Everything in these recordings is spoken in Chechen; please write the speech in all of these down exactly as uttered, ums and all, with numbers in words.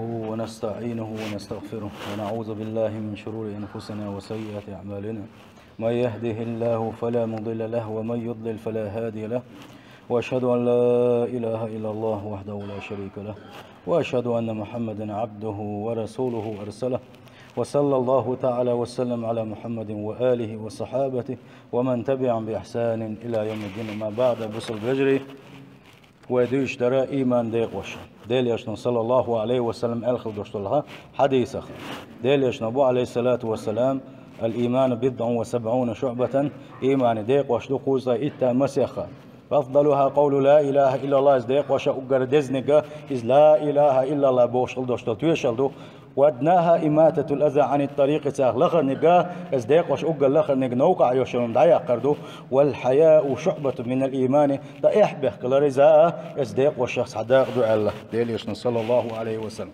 ونستعينه ونستغفره، ونعوذ بالله من شرور أنفسنا وسيئات أعمالنا. من يهده الله فلا مضل له، ومن يضلل فلا هادي له. وأشهد أن لا إله إلا الله وحده لا شريك له، وأشهد أن محمدا عبده ورسوله أرسله. وصلى الله تعالى وسلم على محمد وآله وصحابته ومن تبعهم بإحسان إلى يوم الدين. أما بعد، бусалба вежарий, вай дуьйцуш дара иман декъош. Делан Элчано, саллаллаху алейхи ва саллям, аьлла хила долуш долу хьадисах. Делан Элчано боху, алейхиссалату вассалам: «الإيمان بضع وسبعون شعبة», иманан декъош ду кхузткъе итт масех. «أفضلها قول لا إله إلا الله», иза декъош уггар дезаниг, иза لا إله إلا الله бохуш хила долуш долу тоьшалла ду. «وأدناها إماطة الأذى عن الطريق», царах лахарниг, иза декъош уггар лахарниг новкъахь йолу хӀума дӀаяккхар ду. «والحياء شعبة من الإيمان», ткъа эхь бехкалар иза, иза декъошах цхьа дакъа ду аьлла Делан Элчано, саллаллаху алейхи ва саллям.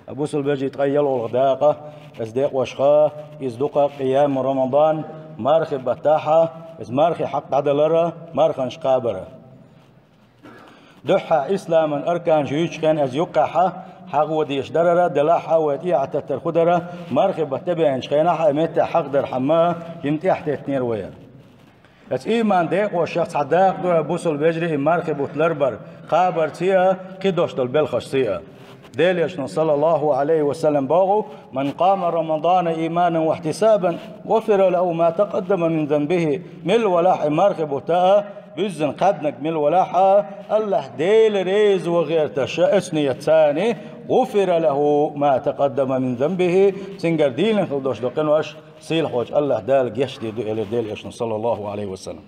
Бусалба вежарий, ткъа ялхолгӀа дакъа, иза декъошха, иза ду-кх къияму Рамадан, мархи баттахь, иза мархи хьакъ дӀадалара, марханаш кхабара. Дуьххьара исламан арканаш юьйцучу хенахь, иза юккъехь хьагӀо дезаш дарара, делахь а вай тӀехьататтар хӀун дара, мархи баттахь тӀебеанчу хенахь а меттехь хьахдархьама, хӀинца тӀехьатеттинера вай. Иза иман декъошах цхьа дакъа ду, бусалба вежарий, и мархи бутт ларбар, кхабарций а, кхидолуш долу белхашций а. Делан Элчано, саллаллаху алейхи ва саллям, боху: «من قام رمضان إيمانا واحتسابا غفر له ما تقدم من ذنبه». Мила валахь и мархи бутт а, буьззина кхаьбнарг мила валахь а, Аллахь Дела реза ван гӀерташ, оцу ниятца, «غفر له ما تقدم من ذنبه», цуьнгара дийна хила долуш долу къинош сийлахьчу Аллахь Дала гечдийр ду, элира Делан Элчано, саллаллаху алейхи ва саллям.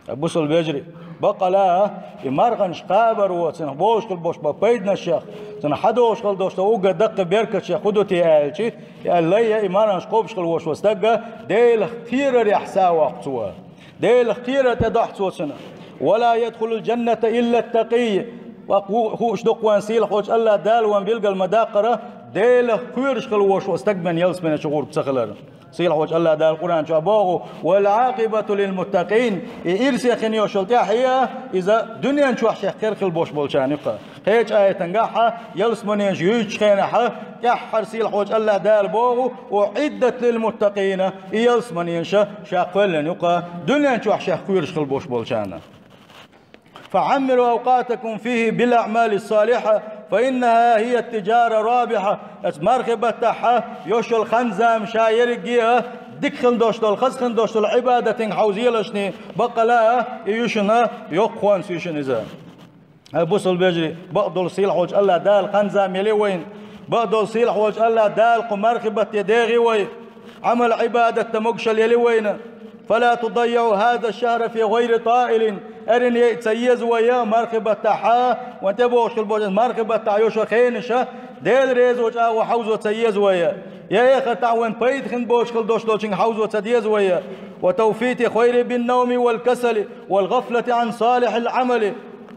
Бусалба вежарий, баккъала, и марханаш кхабаро цунах болуш хила болуш болу пайданашех, цунах хьадолуш хила долуш долу уггар даккхий беркатех хӀун ду те аьлча, и аьлла, и марханаш кхобуш хила волуш волу стаг Делах кхерарехь сов воккху цо. Делах кхерар тӀедохьу цо цунах. «ولا يدخل الجنة إلا التقي». Ткъа ху-, хууш ду-кх вайн сийлахьчу Аллахь Дала вайн билгал ма-даккхара, Делах кхоьруш хила волуш волу стаг бен ялсамане чу гӀурба ца хилар. Сийлахьчу Аллахь Дала Къуръан чохь боху: «والعاقبة للمتقين». И ирсе хин йолуш йолу тӀаьхье, иза дуьнен чохь шех кхера хила болуш болчарна ю-кх. Кхечу аятангахь ялсаманеш юьйцучу хенахь, тӀаьххьара сийлахьчу Аллахь Дала боху: «أعدت للمتقين», и ялсаманеш ша кхоьллина ю-кх дуьнен чохь шех кхоьруш хила болуш болчарна. «فعمروا أوقاتكم فيه بالأعمال الصالحة، فإنها هي التجارة الرابحة». Оцу мархи баттахь йолуш йолу хан-зама ша ерриге а дика хин долуш долу, хаза хин долуш долу Ӏибадатийн хьовзийлашний, баккъала а и ю шуна йоккха хӀонс ю шуна иза. Ай, бусалба вежарий, бакъдолу сийлахьчу Аллахь Дала хан-зама елла вайна. Бакъдолу сийлахьчу Аллахь Дала кху мархи батте дегӀи вай. Ӏамал-Ӏибадат дан могушалла елла вайна. «فلا تضيعوا هذا الشهر في غير طائل». Эрна яйа ца еза вай мархи баттахь, вайн тӀебогӀуш хила болчу мархи баттахь йолуш йолу хенаш, Дела реза волчу агӀор хьовзо ца еза вай. Я эхартахь вайн пайда хин боцуш хила долуш долчуьнга хьовзо ца деза вай. «وتفويت الخير بالنوم والكسل والغفلة عن صالح العمل».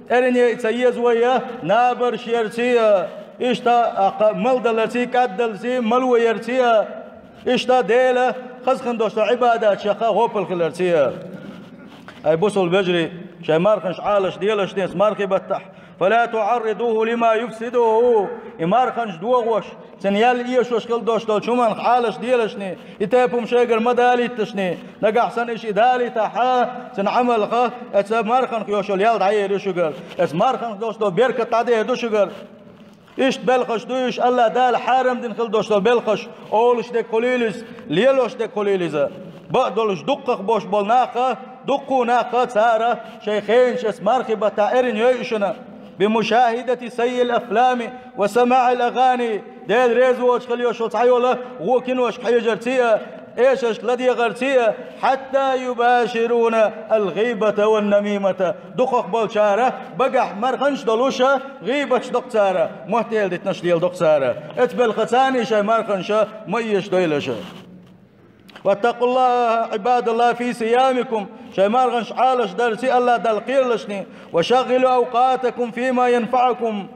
Эрна яйа ца еза вай набарш ярций а, иштта а кха-, малдаларций, кӀаддаларций, мало ярций а, иштта Дела хаза хин долуш долу Ӏибадатех гӀопал хиларций а. Ай, бусалба вежарий, шайн марханаш Ӏалашделашний оцу мархи баттахь. «فلا تعرضوه لما يفسده». И марханаш догӀуш, цуьнан ял эшош хила долуш долчу хӀуманах Ӏалашделашний, и тайпа хӀума шайгара ма далийталашний, нагахь санна иштта и далийтахь, цуьнан Ӏамалха, оцу марханах йолуш йолу ял дӀаер ю шуьгара, оцу марханах долуш долу беркат дӀадер ду шуьгара. Иштта белхаш ду уьш, Аллахь Дала хьарам дина хила долуш долу белхаш, олуш дерг хуьлийла иза, лелош дерг хуьлийла иза. Бакъдолуш дуккхах болуш болу нах а, дуккха а нах а цара шайн хенаш оцу мархи баттахь эрна йойуш йолу, «بمشاهدة سيء الأفلام وسماع الأغاني». Дела реза воцуш хила йолуш йолу цхьайолу гӀо киношка хьежарций а, эшаршка ладегӀарций а, «حتى يباشرون الغيبة والنميمة». Дукхах болчара багахь марханаш долуш, гӀийбаташ до-кх цара, мотт-эладитанаш леладо-кх цара. Оцу белхаца шайн марханаш ма эшадойла аша. «واتقوا الله عباد الله في صيامكم». Шайн марханаш Ӏалашдарций Аллахь Далла кхералашний. «وشغلوا أوقاتكم فيما ينفعكم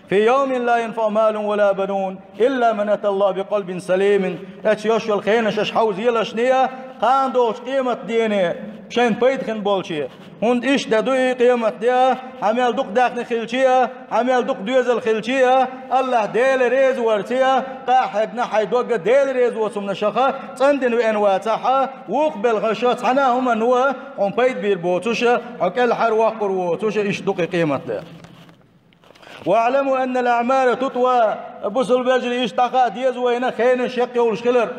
في يوم لا ينفع مال ولا بنون إلا من أتى الله بقلب سليم». Оцу йолуш йолу хенаш аша хьовзийлашний, кхана догӀучу къематдене, шайна пайда хин болче. ХӀунда иштта де ду и къематде а, хьан мел дукха даьхни хилче а, хьан мел дукха доьзал хилче а, АллахӀ Дела реза варце а, къа хьегна хьай дог Дела реза воцу хӀуманашха цӀандина веана вацахь а, вукху белхаша цхьана а хӀуманна хьуна пайда бийр боцуша, хьо кӀелхьарваккхур воцуша, иштта ду-кх и къематде. «واعلموا أن الأعمار تطوى», бусалба вежарий, иштта дӀахаа деза вайна хенаш яккха йолуш хилар.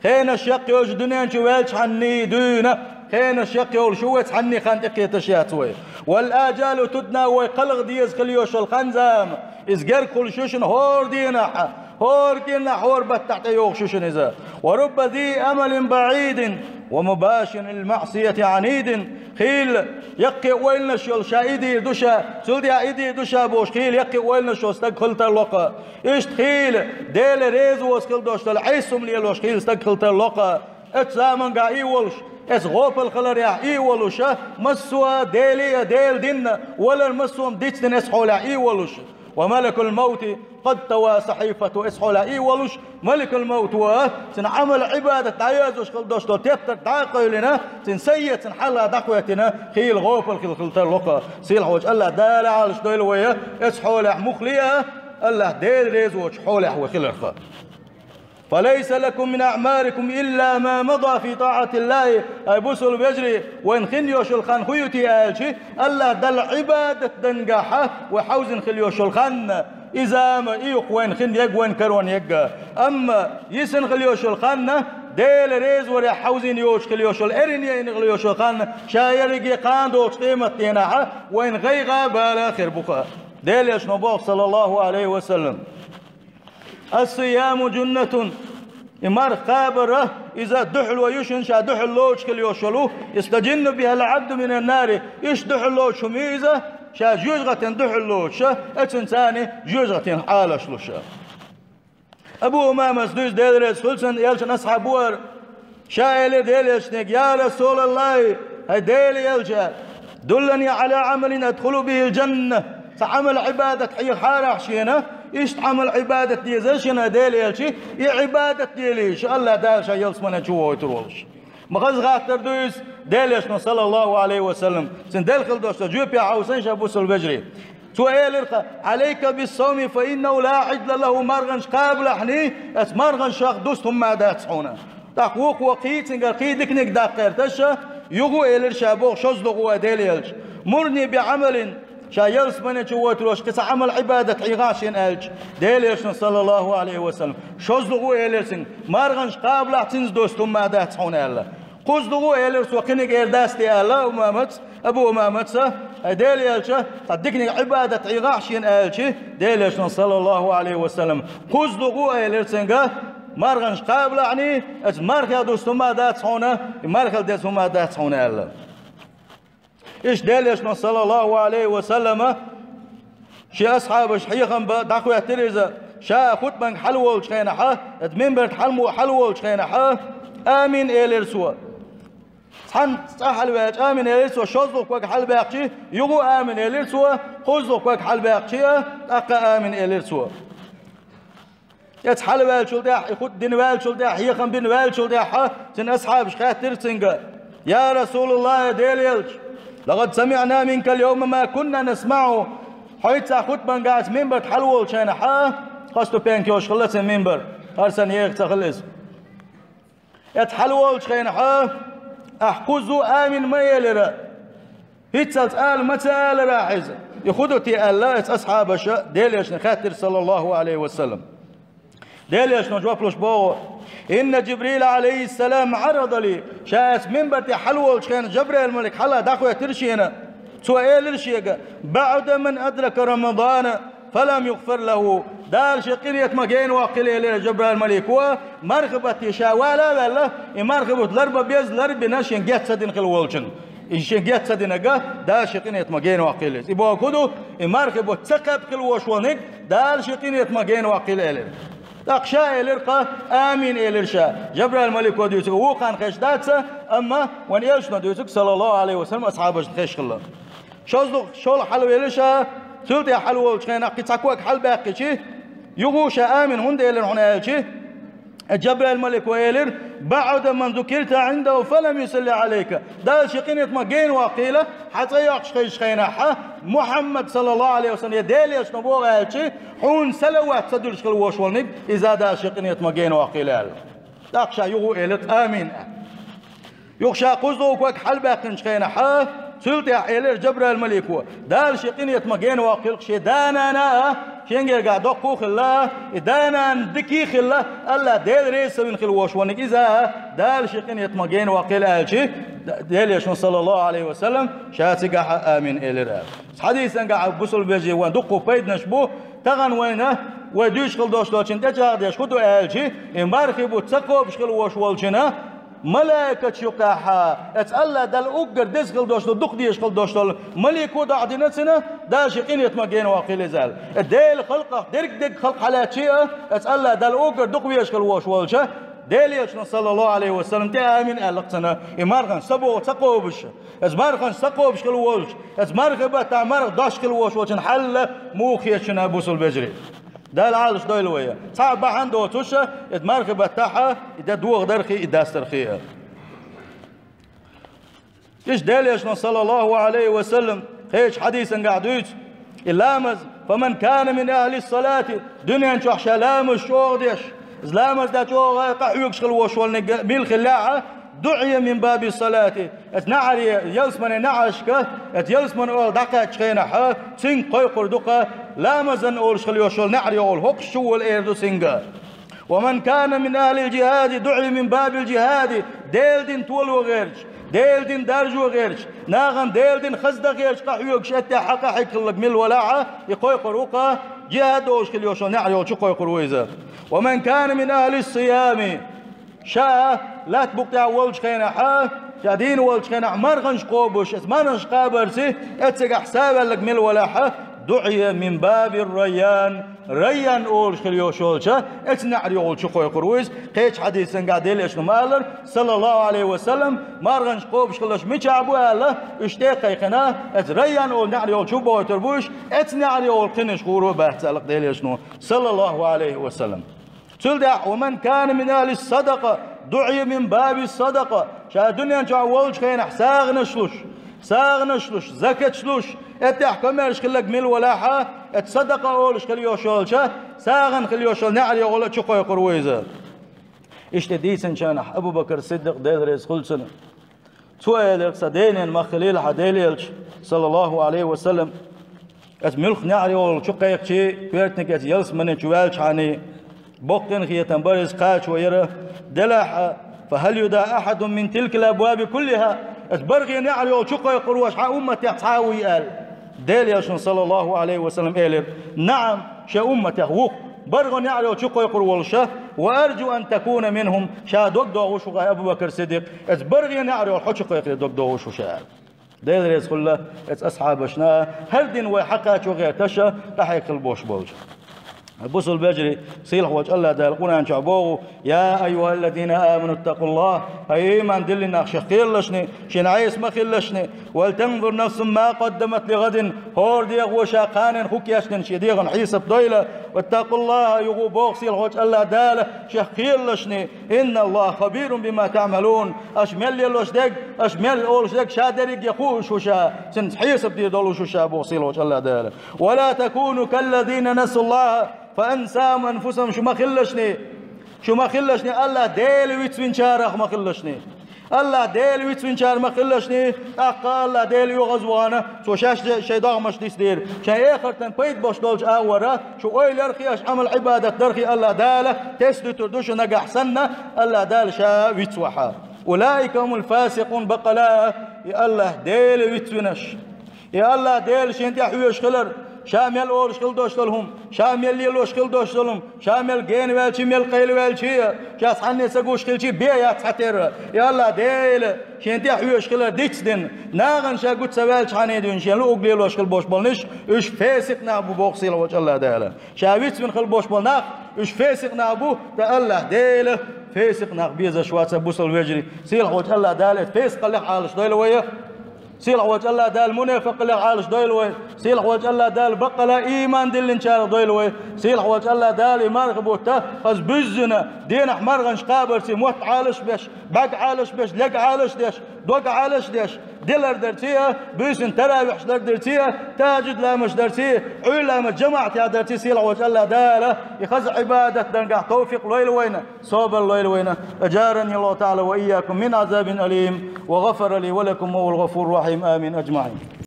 Хенаш яккха йолуш, дуьнен чу ваьлчхьанний дуьйна хенаш яккха йолуш ю вай, цхьанний хан тӀекхеташ яц вай. «والآجال تدنى», вай кхалха деза хила йолуш йолу хан-зама, иза герга хуьлуш ю шуна хӀора дийнахь, хӀора кӀирнахь, хӀора баттахь тӀейогӀуш ю шуна иза. «ورب ذي أمل بعيد ومباش للمعصية عنيد». Хийла яккхий ойланаш йолу ша и дийр ду ша, цул тӀаьхьа и дийр ду ша бохуш, хийла яккхий ойланаш йолу стаг хила тарло-кх. Иштта хийла Дела реза воцу хила долуш долу Ӏеса хӀума лелош хийла стаг хила тарло-кх. Оцу заманга и волуш, оцу гӀопал хиларехь и волуша, массо а Деле а, Делан динна валар массо а дицдина оцу хьолехь и волуш. «وملك الموت قد طوى صحيفته», оцу хьолехь и волуш, Маликул-Мовт ву, цуьнан Ӏамал-Ӏибадат дӀаязъеш хила долуш долу тептар дӀа а къевлина, цуьнан сайе цуьнан хьалха дӀакхоьттина, хийла гӀопал хила хила тарло-кх. Сийлахьчу АллахӀ Дала Ӏалаш дойла вай, оцу хьолехь муххале а, АллахӀ Дела реза воцучу хьолехь вай хиларх. «فليس لكم من أعماركم إلا ما مضى في طاعة الله». Ай бусалба вежарий, вайна хин йолуш йолу хан хӀун ю те аьлча, АллахӀ Далла Ӏибадат дангахь вай хьовзина хила йолуш йолу хан, и зама, и юкъ вайна хин ягга, вайна карон ягга. Амма йисина хила йолуш йолу хан, Дела реза варехь хьовзийна йоцуш хила йолуш йолу, эрна яйна хила йолуш йолу хан, ша ерриге кхана догӀучу къематдийнахь вайна гӀайгӀа а, бала а хир бу-кх. Делан Элчано боху, саллаллаху Ӏалайхи ва саллам: «الصيام جنة». И марха кхабар, иза дуьхьало ю шуна, ша дуьхьал лоцуш хила йолуш йолу, «يستجن بها العبد من النار». Иштта дуьхьал лоцуш хӀума ю иза, ша жоьжахатин дуьхьал лоцуш, оцунца жоьжахатин хьалаш луш. Абу Умамас дуьйцу, Дела реза хуьлда цунна, Элчан асхьаб вара. Ша элира Делан Элчане: «يا رسول الله», хӀай Делан Элча, «دلني على عمل أدخل به الجنة». Цхьа Ӏамал-Ӏибадат хьехахьара ахь шена, иштта Ӏамал-Ӏибадат дезара шена, хӀай Делан Элча, и Ӏибадат делийша, АллахӀ Дала ша ялсамани чу вохуьйтур волуш. Ма хаза хаттар ду иза, Делан Элчано, саллаллаху Ӏалайхи ва саллам, цуьнан делла хила долуш долу жоьпе хьовсийша, бусалба вежарий. Цо элира-кх: «عليك بالصوم فإنه لا عدل له», марханаш кхабалахьний, оцу марханашах дуста хӀумма дац хьуна. ТӀаккха вукхо кхин а цуьнгара кхин а диканиг даккха гӀерташ, юха а элира ша боху, шозлагӀа ву, хӀай Делан Элча: «مرني بعمل», ша ялсамани чу вохуьйтур волуш кхин цхьа Ӏамал-Ӏибадат хьехахьа шена аьлча, Делан Элчано, саллаллаху Ӏалайхи ва саллам, шозлагӀа ву элира цуьнга, марханаш кхабалахь, цуьнца дуста хӀумма дац хьуна аьлла. КхозлагӀа ву элира цо, кхиниг эр дац те аьлла Умамаца, Абу Умамаца, хӀай Делан Элча, цхьа диканиг Ӏибадат хьехахьа шена аьлча, Делан Элчано, саллаллаху Ӏалайхи ва саллам, кхозлагӀа ву элира цуьнга, марханаш кхабалахьний, оцу мархех дуста хӀумма дац хьуна, и мархел деза хӀумма дац хьуна аьлла. Иштта Делан Элчано, саллаллаху Ӏалайхи ва саллама, шен асхьабашна хьехам бан дӀахӀоьттира иза, ша хутбанга хьалаволчу хенахь, оцу минбар тӀе хьалмо-, хьалаволчу хенахь, «Амин», элира цо. Цхьана цкъа хьалаваьлча, «Амин», элира цо, шозлагӀа ког хьалабаьккхича, юха а «Амин», элира цо, кхозлагӀа ког хьалабаьккхича, тӀаккха «Амин», элира цо. Эцца хьалаваьллачул тӀаьхьа, и хутба дина ваьллачул тӀаьхьа, хьехам бина ваьллачул тӀаьхьа, цуьнан асхьабаша хаьттира цуьнга: «يا رسول الله, Делан Элча, لقد سمعناه منك اليوم ما كنا نسمعه». Хьоьца хутбанга аса минбар тӀе хьалаволчу хенахь, кхо ступенька йолуш хилла цуьнан минбар, хӀара санна еха ца хилла иза. Эцца хьалаволчу хенахь, ахь кхузза а «Амин» ма элира. ХӀинццалц ала ма ца алара ахь иза. И хӀун ду те аьлла, эцца асхьабаша Делан Элчане хаьттира, саллаллаху Ӏалайхи ва саллам. Делан Элчано жоп луш боху: «إن جبريل عليه السلام عرض لي». Ша аса минбар тӀе хьалаволчу хенахь Жабраил-малик хьалха дӀахӀоьттира шена. Цо элира шега: «بعد من أدرك رمضان فلم يغفر له». Дала шен къинхетамах генавоккхийла, элира Жабраил-малико, мархабатте ша вала а ваьлла, и мархабатт ларбан беза ларбина шен геч ца дина хилла волчун. И шен геч ца динарг Дала шен къинхетамах генавоккхийла иза. И бохург хӀун ду, и мархабатт ца кхаьбна хилла волуш волниг Дала шен къинхетамах генавоккхийла, элира. ТӀаккха ша элира-кх, «Амин», элира ша. Жабраил-малико дуьйцург вукхарна хезаш дац, амма вайн Элчано дуьйцург, саллаллаху Ӏалайхи ва саллам, асхьабашна хезаш хилла. ШозлагӀа шолгӀа хьалавелира ша, цул тӀаьхьа хьалаволчу хенахь кхин цхьа ког хьалабаьккхича, юха а ша «Амин» хӀунда элира хьуна аьлча, Джабраил малико элира: «بعد من ذكرت عنده فلم يصل عليك». Дала шен къинхетамах генаваккхийла, хьа цӀи йоаккхаш хезачу хенахь, Мухьаммад, саллаллаху Ӏалайхи ва саллам, я Делан Элчано боху аьлча, хьуна салават ца дуьллуш хила волуш волниг, иза Дала шен къинхетамах генаваккхийла аьлла. ТӀаккха ша юха элира: «Амин», аьлла. Юха ша кхузткъа ког хьалабаьккхинчу хенахь, цул тӀаьхьа элира Джабраил малико: «Дала шен къинхетамах генаваккхийла шен да-нана а, шен гергахь доккха а хилла, и да-нана дика а хилла, АллахӀ Дела реза ца вина хила волуш волниг иза, Дала шен къинхетамах генаваккхийла», аьлча, Делан Элчано, саллаллаху Ӏалайхи ва саллам, ша цигахь «Амин» элира. Хьадисан гахь, бусалба вежарий, вайн дуккха пайданаш бу, тахана вайна, вай дуьйцуш хила долуш долчун тӀечӀагӀдеш хӀун ду аьлча, и мархи бутт ца кхобуш хила волуш волчунна, малайкаш юкъахь, эца АллахӀ Далла уггар деза хила долуш долу, дукха дезаш хила долуш долу малико дохьадина цунна, Дала шен къинхетамах генаваккхийла иза аьлла. Э, Делан халкъах дерриг дерг халкъ хьалаьцча а, эца АллахӀ Далла уггар дукха везаш хила волуш волча, Делан Элчано, саллаллаху Ӏалайхи ва саллам, тӀе «Амин» аьлла-кх цунна, и марханаш ца богӀу, ца кхобуш. Эца марханаш ца кхобуш хила волчу, эца мархи баттахь марха деш хила волуш волчун хьал муха хета шуна, бусалба вежарий? Дала Ӏалаш дойла вай. Цхьа а бахьана доцуш, эца мархи баттахь и де дохадарх а, и дастарх а. Иштта Делан Элчано, саллаллаху Ӏалайхи ва саллам, кхечу хьадисан гахь дуьйцу: и ламаз, «فمن كان من أهل الصلاة», дуьнен чохь ша ламаз чӀогӀа деш, иза ламаз деш чӀогӀа къахьоьгуш хила волуш волниг мила хиллехь а, «دعي من باب الصلاة», эца неӀаре, ялсамане неӀаршка, эца ялсамане ола дӀакхаьччу хенахь, цуьнга кхойкхур ду-кх ламазан олуш хила йолуш йолу неӀаре, ола хӀокхуш чу вола эр ду цуьнга. «ومن كان من أهل الجهاد دعي من باب الجهاد», Делан дин толо гӀерташ, Делан дин даржо гӀерташ, нахана Делан дин хаза дан гӀерташ къахьоьгуш, эттехь хьакъ хьегна хилларг мила валахь а, и кхойкхур ву-кх, джихад олуш хила йолуш йолу неӀаре чу кхойкхур ву иза. «ومن كان من أهل الصيام», ша лаьтта букъа тӀехь волчу хенахь, ша дийна волчу хенахь марханаш кхобуш, эца марханаш кхабарца, эццигахь са ваьлларг мила валахь а, «دعي من باب الريان», Райян олуш хила йолуш йолча эца неӀаре чу кхойкхур ву иза. Кхечу хьадисан гахь Делан Элчано ма-аллара, саллаллаху Ӏалайхи ва саллам, марханаш кхобуш хилларш мичахь бу аьлла, уьш тӀе а кхайкхина, эца Райян олу неӀаре чу бохуьйтур бу уьш, эца неӀаре кхинарш гӀур а бац аьлла-кх Делан Элчано, саллаллаху Ӏалайхи ва саллам. Цул тӀаьхьа: «ومن كان من أهل الصدقة دعي من باب الصدقة». Ша дуьнен чохь волчу хенахь сагӀанаш луш, сагӀанаш луш, закаташ луш, эттехь комаьрша хилларг мила валахь а, эца садакъа олуш хила йолуш йолча, сагӀана хила йолуш йолу неӀаре чу кхойкхур ву иза. Иштта дийцинчарнахь Абу-Бакр Сиддикъ, Дела реза хуьлда цунна, цо элира: «Сан денан мах хилийла хьан Делан Элча, саллаллаху Ӏалайхи ва саллам, эца муьлхха неӀаре чу кхайкхича, коьртаниг эца ялсамане чу ваьлчхьана, боккха къинхетам бара иза, кхачо яра, делахь а, فهل يدعى أحد من تلك الأبواب كلها, эца бархӀе неӀаре чу кхойкхур волуш хьан умматех цхьа а вуй?» аьлла. Делан Элчано, саллаллаху Ӏалайхи ва саллам, элира: «НаӀам, шен умматех ву-кх, бархӀе неӀаре чу кхойкхур волуш, وأرجو أن تكون منهم», ша дог догӀуш ву-кх, Абу-Бакр Сиддикъ, эца бархӀе неӀаре хьо чу кхайкхаре дог догӀуш ву ша аьлла. Дела реза хуьлда эца асхьабашна, хӀара дин вай хьакхачо гӀерташ, къахьега хила бохуш болчу. Бусалба вежарий, сийлахь волчу АллахӀ Дала Къуръан чохь боху: «يا أيها الذين آمنوا اتقوا الله», хӀай ийман диллина нах, шех кхералашни, шена Ӏеса ма хилалашни, «ولتنظر نفس ما قدمت لغد», хӀора дегӀо ша кханенна хӀун кечдина, шен дегӀан хьесап дойла, «واتقوا الله», юха боху сийлахь волчу АллахӀ Дала, шех кхералашни, «إن الله خبير بما تعملون», аша мел лелош дерг, аша мел олуш дерг ша дерриге хууш ву ша, цуьнца хьесап дийр долуш ву ша, боху сийлахь волчу АллахӀ Дала. «ولا تكونوا كالذين نسوا الله فأنساهم أنفسهم», шу ма хилалашни, шу ма хилалашни, АллахӀ Дела вицвинчарах ма хилалашни. АллахӀ Дела вицвинчара ма хилалашни, тӀаккха АллахӀ Дела оьгӀазвахана, цо шаьш шайн догӀмаш дицдийр, шайн эхартан пайда болуш долчу агӀора, шу ойла ярх а, аша Ӏамал-Ӏибадат дарх а АллахӀ Дала тесна дуьтур ду шу нагахь санна, АллахӀ Дала ша вицвахьа. «أولئك هم الفاسقون», баккъала а, и АллахӀ Дела вицвинарш. И АллахӀ Дела шена тӀе хьоьжуш хилар, ша мел олуш хила долуш долу хӀума, ша мел лелош хила долуш долу хӀума, ша мел гена ваьлчи, мел къайла ваьлчи а, ша цхьанне ца гуш хилчи, бен яц цхьатерра. И АллахӀ Дела шена тӀе хьоьжуш хилар дицдина, нахана ша гуш ца ваьлчхьана дуьйна шена луург лелош хила болуш болниш, уьш фесикъ нах бу, боху сийлахь волчу АллахӀ Дала. Ша вицвина хила болуш болу нах, уьш фесикъ нах бу, ткъа АллахӀ Дела фесикъ нах безаш вац, бусалба вежарий. Сийлахь волчу АллахӀ Дала эца фесакъаллех Ӏалаш дойла вай. Сийлахь волчу АллахӀ Дала мунепакъаллех Ӏалаш дойла вай. Сийлахь волчу АллахӀ Дала баккъала а ийман диллинчарах дойла вай. Сийлахь волчу АллахӀ Дала и марха бутт хаза буьззина, Дийнахьа маргӀанаш кхабарций, мотт Ӏалаш беш, бӀаьрг Ӏалаш беш, лерг Ӏалаш деш, дог Ӏалаш деш, де лардарций, буьйсанна таравихьаш лардарций, тахӀажжуд ламазаш дарций, Ӏуйра ламаз жамаӀатаца дарций, сийлахь волчу АллахӀ Дала и хаза Ӏибадат даргахь тавфикъ лойла вайна, собар лойла вайна. أجارني الله تعالى وإياكم من عذاب أليم، وغفر لي ولكم وهو الغفور الرحيم. آمين أجمعين.